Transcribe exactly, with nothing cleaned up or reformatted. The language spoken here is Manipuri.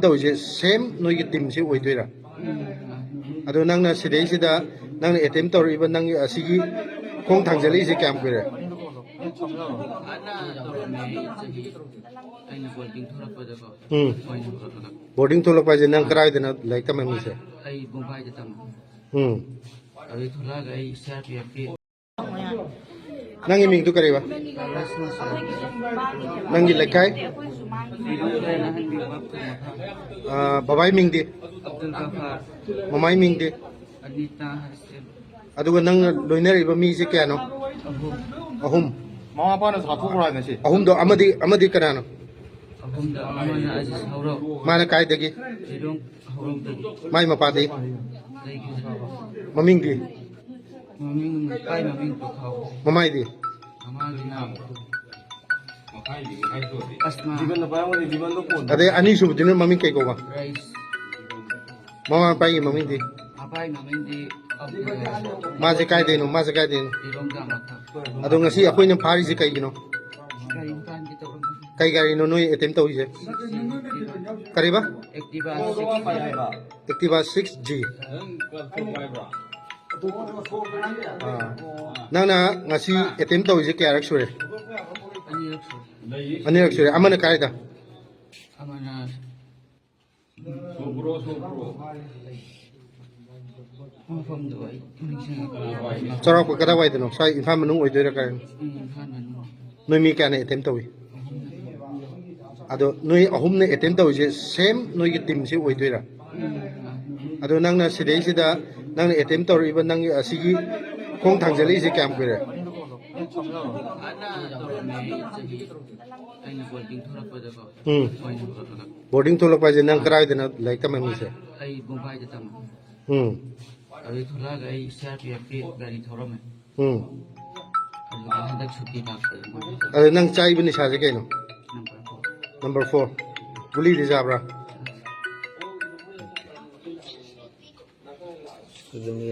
ꯇꯧꯔꯤꯁꯦ ꯁꯦꯝ ꯅꯣꯏꯒꯤ ꯇꯤꯝꯁꯦ ꯑꯣꯏꯗꯣꯏꯔꯥ? ꯑꯗꯣ ꯅꯪꯅ ꯁꯤꯗꯩꯁꯤꯗ ꯅꯪꯅ ꯑꯦꯇꯦꯝ ꯇꯧꯔꯛꯏꯕ ꯅꯪꯒꯤ ꯑꯁꯤꯒꯤ ꯈꯣꯡ ꯊꯥꯡꯖꯜꯂꯛꯏꯁꯦ ꯀꯌꯥꯝ ꯀꯨꯏꯔꯦ? ꯑꯩꯅ ꯕꯣꯔꯗꯤꯡ ꯊꯣꯛꯂꯛꯄꯗꯀꯣ ꯎꯝ꯫ ꯑꯣꯏꯅ ꯍꯧꯔꯛꯄꯗ ꯕꯣꯔꯗꯤꯡ ꯊꯣꯛꯂꯛꯄ ꯍꯥꯏꯁꯦ ꯅꯪ ꯀꯗꯥꯏꯗꯅꯣ ꯂꯥꯏꯔꯤꯛ ꯇꯝꯃꯝꯃꯤꯁꯦ? ꯑꯩ ꯕꯣꯝꯕꯥꯏꯗ ꯇꯝꯃꯦ꯫ ꯎꯝ꯫ ꯑꯗꯩ ꯊꯣꯛꯂꯛꯑꯒ ꯑꯩ ꯁꯤ ꯑꯥꯔ ꯄꯤ ꯑꯦꯐꯀꯤ ꯅꯪꯒꯤ ꯃꯤꯡꯗꯨ ꯀꯔꯤꯕ? ꯅꯪꯒꯤ ꯂꯩꯀꯥꯏ? ꯑꯥ, ꯕꯕꯥꯏ ꯃꯤꯡꯗꯤ? ꯑꯕꯗꯨꯜ ꯒꯐꯥꯔ, ꯃꯃꯥꯏ ꯃꯤꯡꯗꯤ? ꯑꯅꯤꯇꯥ ꯍꯔꯁꯦꯜ, ꯑꯗꯨꯒ ꯅꯪꯅ ꯂꯣꯏꯅꯔꯤꯕ ꯃꯤꯁꯦ ꯀꯌꯥꯅꯣ? ꯑꯍꯨꯝ꯫ ꯑꯍꯨꯝ꯫ ꯃꯃꯥ ꯃꯄꯥꯅ ꯁꯥꯊꯣꯛꯈ꯭ꯔꯣ ꯍꯥꯏꯅ ꯁꯤ꯫ ꯑꯍꯨꯝꯗꯣ ꯑꯃꯗꯤ ꯑꯃꯗꯤ ꯀꯅꯥꯅꯣ? ꯑꯍꯨꯝꯗ ꯑꯃꯅ ꯑꯖꯤꯁ ꯍꯧꯔꯣ, ꯃꯥꯅ ꯀꯥꯏꯗꯒꯤ? ꯂꯤꯂꯣꯡ ꯍꯧꯔꯣꯝꯗꯒꯤ꯫ ꯃꯥꯏ ꯃꯄꯥꯗꯤ? ꯂꯩꯈꯤꯗ꯭ꯔꯦ꯫ ꯃꯃꯤꯡꯗꯤ? ꯃꯃꯤꯡ ꯃꯄꯥꯏ ꯃꯃꯤꯡ ꯄꯨꯊꯣꯛ꯫ ꯃꯃꯥꯏꯗꯤ? ꯃꯃꯥꯒꯤꯅ ꯑꯁꯃꯥ꯫ ꯖꯤꯕꯟꯅ ꯄꯥꯏꯔꯝꯒꯅꯤ, ꯖꯤꯕꯟꯗꯣ ꯐꯣꯟ꯫ ꯑꯗꯩ ꯑꯅꯤꯁꯨꯕꯗꯨꯅ ꯃꯃꯤꯡ ꯀꯩ ꯀꯧꯕ? ꯔꯥꯏꯁ꯫ ꯃꯃꯥ ꯃꯄꯥꯒꯤ ꯃꯃꯤꯡꯗꯤ? ꯃꯄꯥꯏ ꯃꯃꯤꯡꯗꯤ ꯑꯕꯗꯨꯜ꯫ ꯃꯥꯁꯦ ꯀꯥꯏꯗꯩꯅꯣ? ꯃꯥꯁꯦ ꯀꯥꯏꯗꯩꯅꯣ? ꯂꯤꯂꯣꯡ ꯖꯥꯃꯊꯥ꯫ ꯑꯗꯣ ꯉꯁꯤ ꯑꯩꯈꯣꯏꯅ ꯐꯥꯔꯤꯁꯦ ꯀꯩꯒꯤꯅꯣ? ꯒꯥꯔꯤ ꯃꯄꯥꯟꯒꯤ ꯇꯧꯔꯝꯕꯅꯤ꯫ ꯀꯩ ꯒꯥꯔꯤꯅꯣ ꯅꯣꯏ ꯑꯦꯇꯦꯝ ꯇꯧꯔꯤꯁꯦ? ꯀꯔꯤꯕ? Activa six. Activa six G. ꯑꯥ꯫ ꯅꯪꯅ ꯉꯁꯤ ꯑꯦꯇꯦꯝ ꯇꯧꯔꯤꯁꯦ ꯀꯌꯥꯔꯛ ꯁꯨꯔꯦ? ꯑꯅꯤꯔꯛ ꯁꯨꯔꯦ꯫ ꯑꯅꯤꯔꯛ ꯁꯨꯔꯦ꯫ ꯑꯃꯅ ꯀꯥꯏꯗ? ꯑꯃꯅ ꯃꯐꯝꯗꯣ ꯑꯩ ꯅꯤꯡꯁꯤꯡꯉꯛꯇ꯭ꯔꯦ꯫ ꯆꯥꯎꯔꯥꯛꯄ ꯀꯗꯥꯏꯋꯥꯏꯗꯅꯣ? ꯁ꯭ꯋꯥꯏ ꯏꯝꯐꯥꯜ ꯃꯅꯨꯡ ꯑꯣꯏꯗꯣꯏꯔꯥ ꯀꯥꯏ? ꯎꯝ, ꯏꯝꯐꯥꯜ ꯃꯅꯨꯡ꯫ ꯅꯣꯏ ꯃꯤ ꯀꯌꯥꯅ ꯑꯦꯇꯦꯝ ꯇꯧꯏ? ꯑꯗꯣ ꯅꯣꯏ ꯑꯍꯨꯝꯅ ꯑꯦꯇꯦꯝ ꯇꯧꯔꯤꯁꯦ ꯁꯦꯝ ꯅꯣꯏꯒꯤ ꯇꯤꯝꯁꯦ ꯑꯣꯏꯗꯣꯏꯔꯥ? ꯑꯗꯣ ꯅꯪꯅ ꯁꯤꯗꯩꯁꯤꯗ ꯅꯪꯅ ꯑꯦꯇꯦꯝ ꯇꯧꯔꯛꯏꯕ ꯅꯪꯒꯤ ꯑꯁꯤꯒꯤ ꯈꯣꯡ ꯊꯥꯡꯖꯜꯂꯛꯏꯁꯦ ꯀꯌꯥꯝ ꯀꯨꯏꯔꯦ? ꯑꯩꯅ ꯕꯣꯔꯗꯤꯡ ꯊꯣꯛꯂꯛꯄꯗꯀꯣ ꯎꯝ꯫ ꯑꯣꯏꯅ ꯍꯧꯔꯛꯄꯗ꯫ ꯕꯣꯔꯗꯤꯡ ꯊꯣꯛꯂꯛꯄ ꯍꯥꯏꯁꯦ ꯅꯪ ꯀꯗꯥꯏꯗꯅꯣ ꯂꯥꯏꯔꯤꯛ ꯇꯝꯃꯝꯃꯤꯁꯦ? ꯑꯩ ꯕꯣꯝꯕꯥꯏꯗ ꯇꯝꯃꯦ꯫ ꯎꯝ꯫ ꯑꯗꯨꯗꯩ ꯊꯣꯛꯂꯛꯑꯒ ꯑꯩ ꯁꯤ ꯑꯥꯔ ꯄꯤ ꯑꯦꯐꯀꯤ ꯒꯥꯔꯤ ꯊꯧꯔꯝꯃꯦ꯫ ꯎꯝ꯫ ꯑꯗꯨꯗ ꯍꯟꯗꯛ ꯁꯨꯇꯤ ꯂꯥꯛꯄꯗ ꯃꯣꯏ ꯑꯗꯣ ꯅꯪ ꯆꯥꯏꯕ ꯅꯤꯁꯥꯁꯦ ꯀꯩꯅꯣ? Number four. Number four. ꯒꯨꯂꯤꯗꯤ ꯆꯥꯕ꯭ꯔꯥ? ꯑꯗꯨꯅꯤ꯫